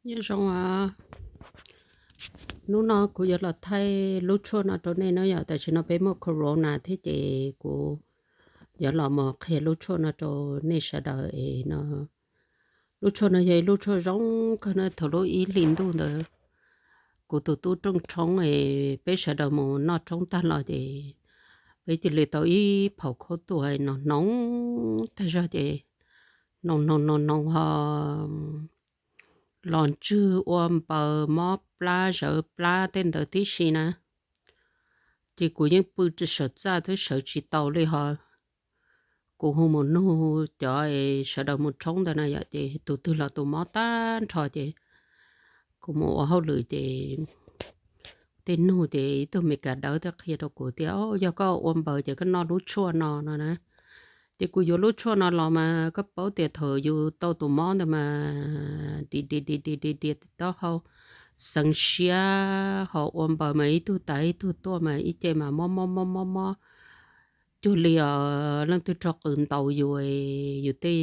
Nyob zoo, hnub no kuv yuav los thaij lub tshuaj no rau nej no yom. Tam sim no peb muaj corona thiab ces kuv yuav los mus qhia lub tshuaj no rau nej sawv daws es no. Lub tshuaj no yog ib lub tshuaj zoo kawg na. Thaum lub ib hlis ntuj ntawd kuv tus tub rooj tshoob es peb sawv daws mus noj tshoob tag los ces peb cia li tau ib phaum khaub tuam no hnoos tag zog ces hnoos hnoos hnoos hnoos ho los ntswg ua npaws mob plab zawv plab tej ntawd tib si na. Ces kuv yeej pw saum txaj twb sawv tsis tau li ho kuv hu mus nug cov sawv daws mus tshoob ntawd na yom, ces tus twg los tus mob tag nrho ces kuv mus ua hauj lwm ces tej nug ces ib tug Meskas dawb thiaj qhia rau kuv tias, Yog koj ua npaws ces koj noj lub tshuaj no no na. Ces kuv yuav lub tshuaj no los mas koj paub tias thaum yus tau tus mob ntawd mas di di di di di di taub hau xeev siab ho ua npaws mas ib tug tas ib tug tuaj mas ib ce mas mob mob mob mob mob cuag li os leej twg rho qws ntaus yus, yus tej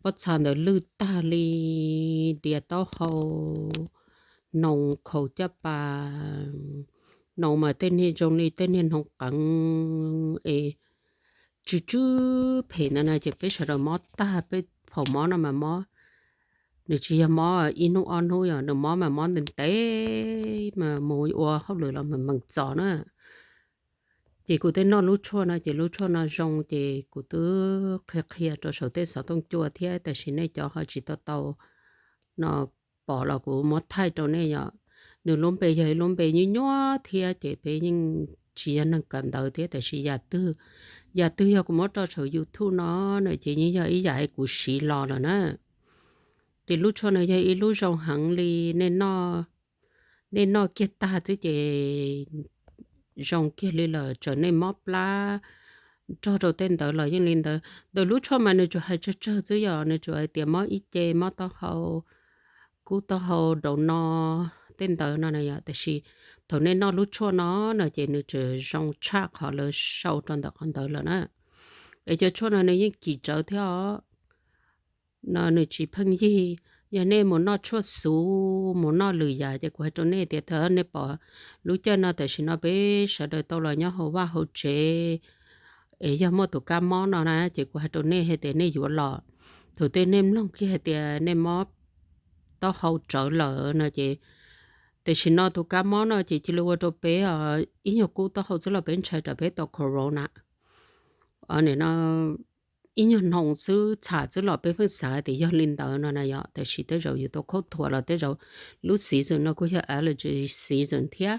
pob txha ntawd lwj tag li, dias taub hau, hnoos khaus caj pas, hnoos mas tej niag zoo li tej niag hnoos qeev es tsw tsw phem ntawd na ces peb sawv daws mob tag, peb phaum mob no mas mob, nws tsis yog mob ib hnub ob hnub yom, nws mob mas mob ntev ntev mas mus ua hauj lwm los mas meem txos na. Ces kuv twb noj lub tshuaj no ces lub tshuaj no zoo ces kuv twb qhia qhia rau saum tej xov tooj cua thiab, tab sis nej cov ho tsis tau tau no pom los kuv muab thaij rau nej yom. Nws lub npe yog ib lub npe nyuaj nyuaj thiab ces peb yeej tsis yog neeg kawm ntawv thiab, tab sis yam twg, yam twg yog kuv muab rau saum YouTube no no ces yeej yog ib yam kuv siv los lawm na. Ces lub tshuaj no yog ib lub zoo heev li, nej noj kiag tag xwb ces zoo kiag li lawm, txawm nej mob plab nrog rau tej ntawd los yeej li ntawd. Ntawm lub tshuaj mas nws tsuas hais tsawg tsawg xwb yom, nws tsuas hais tias mob ib ce, mob taub hau, kub taub hau, daum no, tej ntawd no na yom. Tab sis thaum nej noj lub tshuaj no no ces nws tseem zoo tshaj qhov lawv sau rau ntawm qhov ntawd lawm na. Es cov tshuaj no nws yeej kim tsawv thiab os. No nws tsis pheej yig. Yog nej mus noj tshuaj xuv, mus noj lwm yam ces kuv hais rau nej tias thaum nej pom lub caij no tam sim no peb sawv daws tau los nyob hauv vaj hauv tsev, es yog muaj tus kab mob no na ces kuv hais rau nej hais tias nej yuav los. Thaum tej nej mloog kiag hais tias nej mob taub hau tsawv lawm no ces, tam sim no tus kab mob no ces cia li ua rau peb ib nyuag kub taub hau xwb los peb ntshai rau peb tau corona. Nim no ib nyuag hnoos xwb txham xwb los peb pheej xav tias yog li ntawd no na yom, tab sis tej zaum yus tau khaub thuas los tej zaum lub season no kuj yog allergy season thiab.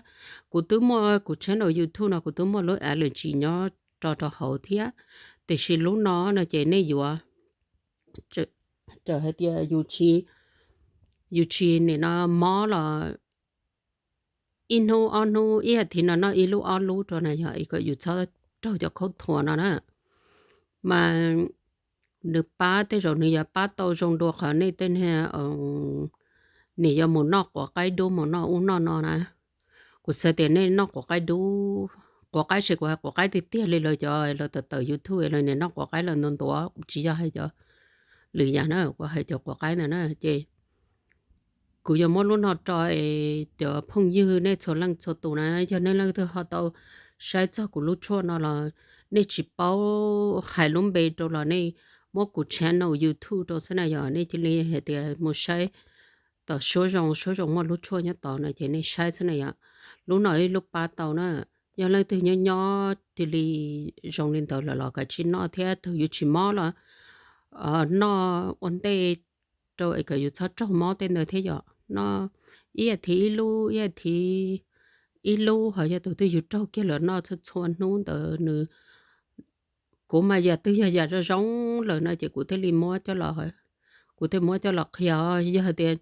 Kuv twb muaj kuv channel YouTube no kuv twb muaj lub allergy nyob rau rau hauv thiab, tiam sis lub no no ces nej yuav, txawm hais tias yus tsis, yus tsis nim no mob los ib hnub ob hnub ib as thiv no noj ib lub ob lub rau na yog kom yus txhob raug cov khaub thuas no na. Mas nws pab tej zaum nws yuav pab tau zoo dua qhov nej tej niag nim yuav mus noj quav qaib dub mus noj ub noj no na. Kuv xav tias nej noj quav qaib dub, quav qaib ces kuv hais quav qaib tiag tiag li lawv cov lawv tawm tawm YouTube lawv nim noj quav qaib lawv ntuav ntuav, kuv tsis yog hais cov lwm yam na, kuv hais cov quav qaib ntawd na ces kuv yuav muab lub no rau es cov phooj ywg nej txhua leej txhua tus na, yog nej leej twg ho tau saib txog kuv lub tshuaj no los nej tsis paub hais lub npe rau los nej muab kuv channel YouTube rau xwb na yog nej cia li hais tias mus saib tom Suab Zoo, Suab Zoo muaj lub tshuaj nyob tod no ces nej saib xwb na yom. Lub no ib lub pab tau na, yog leej twg nyob nyob cia li zoo li ntawd lawm los kav tsij noj thiab thaum yus tsis mob los noj ua ntej rau es kom yus txhob raug mob tej ntawd thiab yom. Noj ib as thiv ib lub, ib as thiv ib lub, ho yog tus twg yus raug kiag lawm noj txhua txhua hnub ntawd nws, kuv mas yam twg yog yam zoo zoo lawm no ces kuv thiaj li muab coj los, kuv thiaj muab coj los qhia. Yog hais tias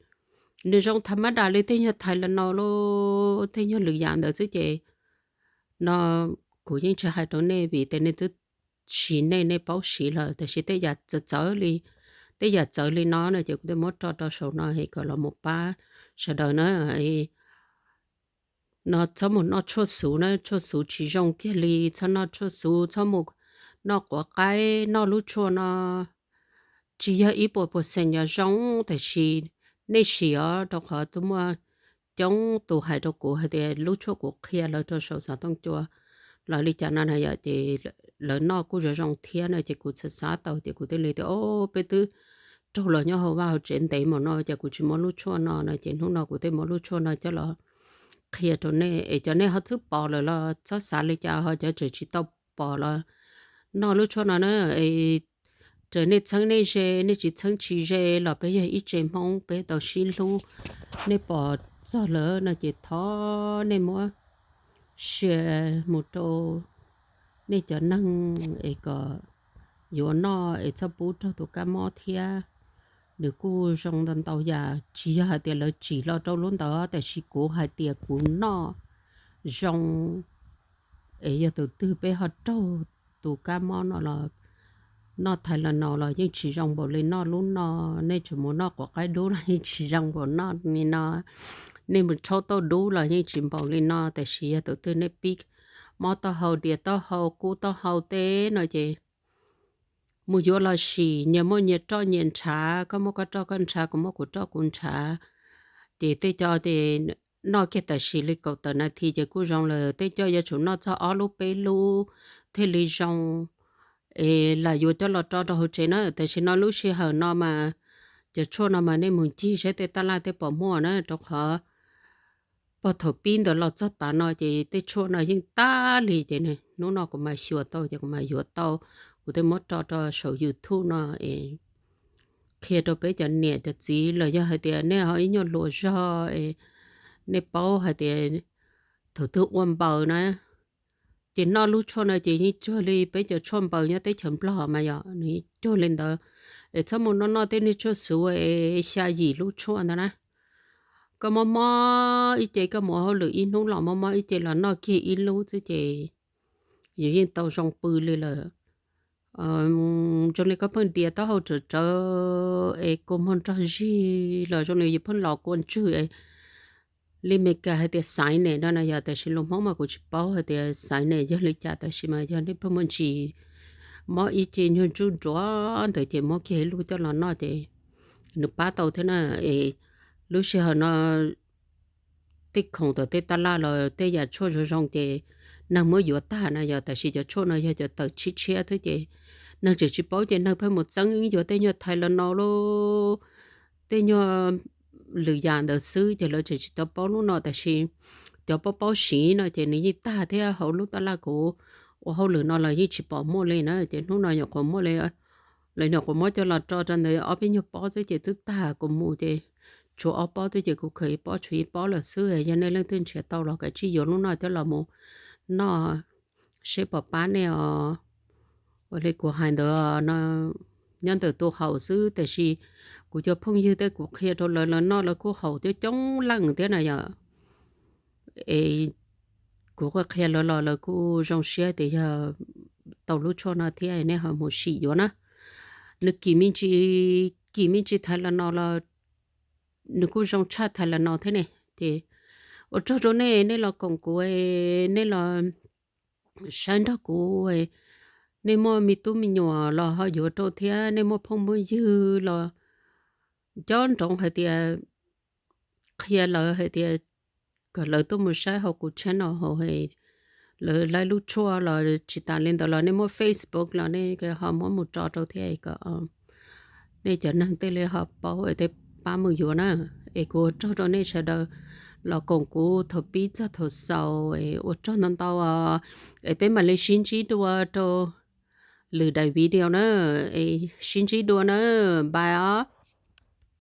nws zoo tham mab dam li tej nyuag thais las no los tej nyuag lwm yam ntawd xwb ces no kuv yeej tsis hais rau nej vim tias nej twb siv nej, nej paub siv lawm, tab sis tej yam txawv txawv li, tej yam txawv li no no ces kuv thiaj muab rau rau saum no es kom los mus pab sawv daws na. No txhob mus noj tshuaj xuv na, tshuaj xuv tsis zoo kiag li, txhob noj tshuaj xuv, txhob mus noj quav qaib, noj lub tshuaj no tsis yog ib puas percent yog zoo, tab sis nej sim os, rau qhov twb muaj coob tus hais rau kuv hais tias lub tshuaj kuv qhia lawv rau saum xov tooj cua los li cas no na yom, ces lawv noj kuj zoo zoo thiab no, ces kuv txhawj xav tau ces kuv thiaj li tias, o, peb twb raug los nyob hauv vaj hauv tsev ntev mus no ces kuv tsis muab lub tshuaj no no ces hnub no kuv thiaj muab lub tshuaj no coj los qhia rau nej es cov nej ho txhawj pom lawm los txhob xav li cas, ho cov tseem tsis tau pom los noj lub tshuaj no na. Raws nej txheeb nej ze, nej tsis txheeb tsis ze los peb yog ib tse Hmoob peb tau sib hlub. Nej pom txog lawm no ces thov nej muab share mus rau nej cov neeg es kom yuav noj es txhob pub raug tus kab mob thiab. Nws kuj zoo ntau ntau yam, tsis yog hais tias lawv tsim los rau lub ntawd, tab sis kuv hais tias kuv noj zoo, es yog tus twg peb ho raug tus kab mob no los noj Tylenol los yeej tsis zoo npaum li noj lub no. Nej tseem mus noj quav qaib dub los yeej tsis zoo npaum noj li no. Nej mus rhaub tauj dub los yeej tsis npaum li no, tab sis yog tus twg nej pib mob taub hau, dias taub hau, kub taub hau teb no ces mus yuav los sim, nyias muaj nyias roj nyias ntshav, koj muaj koj roj koj ntshav, kuv muaj kuv roj kuv ntshav. Ces tej co ces noj kiag tam sim li kaum tawm nas this ces kuj zoo lawm, tej co yuav tsum noj txog ob lub peb lub thiaj li zoo. Es lam yuav coj los tso rau hauv tsev na, tam sim no lub sij hawm no mas cov tshuaj no mas nej mus ncig saib tej taj laj tej pom muaj na, rau qhov pog thaum pib ntawd los txog tav no ces tej tshuaj no yeej tag li ces hnub no kuv mam xyuas tau ces kuv mam yuav tau, kuv thiaj muab tso rau saum YouTube no es qhia rau peb cov niam cov txiv los yog hais tias nej ho ib nyuag hluas zog es nej paub hais tias thaum twg ua npaws na, ces noj lub tshuaj no ces yeej cuag li peb cov tshuaj npaws nyob teb chaws Nplog mas yog nws yeej cuag li ntawd. Es txhob mus noj noj tej niag tshuaj xuv es xya yim lub tshuaj ntawd na. Koj mob mob ib ce, koj mus ua hauj lwm ib hnub los mob mob ib ce los noj kiag ib lub xwb ces yus yeej tau zoo pw li lawm. Zoo li koj pheej dias taub hau rawv rawv es kua muag nrog zig los zoo li yus pheej los kua ntswg li Meskas hais tias sinus no na yog, tab sis lus Hmoob mas kuv tsis paub hais tias sinus yog li cas, tab sis mas yog nej pheej muaj ntsis mob ib ce nyuag ntsuj nruav ntawd ces muab kiag ib lub coj los noj ces nws pab tau thiab na. Es lub sij hawm no tej khoom tom tej taj laj los tej yam tshuaj zoo zoo ces neeg muab yuav tag na yog, tab sis cov tshuaj no yog cov tawm tshiab tshiab xwb ces neeg tseem tsis paub ces neeg pheej mus txeeb yuav tej nyuag Tylenol los tej nyuag lwm yam ntawd xwb ces lawv tseem tsis tau paub lub no, tab sis cov paub paub siv no ces nws yeej tag thiab. Hauv lub taj laj kuv ua hauj lwm no los yeej tsis pom muaj li na, ces hnub no nyuam qhuav muaj li, lawv nyuam qhuav muab coj los tso rau ntawd ob peb nyuag pob xwb ces twb tag. Kuv mus ces tshuav ob pob xwb ces kuv khaws ib pob tshuav ib pob lawm xwb. Yog nej leej twg nrhiav tau los kav tsij yuav lub no coj los mus noj seb puas pab nej os. Ua li kuv hais ntawd no nyob ntawm tus haus xwb, tab sis kuv cov phooj ywg tej kuv qhia rau lawv, lawv noj lawv kuj haus coob coob leej thiab na yom. Es kuv kuj qhia lawv los lawv kuj zoo siab tias yog tau lub tshuaj no thiab, nej ho mus sim yuav na. Nws kim me ntsis, kim me ntsis Tylenol los nws kuj zoo tshaj Tylenol thiab ne. Ces ua tsaug rau nej, nej los koom kuv, nej los saib nrog kuv, nej muaj me tub me nyuam los ho yuav rau thiab, nej muaj phooj muaj ywg los nco ntsoov hais tias qhia lawv hais tias kom lawv tuaj mus saib hauv kuv channel hauv, lawv laib lub tshuaj los tsis tas li ntawd los nej muaj Facebook los nej ho muab mus tso rau thiab kom nej cov neeg tej li ho paub es tej pab mus yuav na. Es kuv ua tsaug rau nej sawv daws los koom kuv thaum pib txog thaum xaus, es ua tsaug ntau ntau os. Es peb mam li sib ntsib dua rau lwm daim video na. Es sib ntsib dua na, bye os.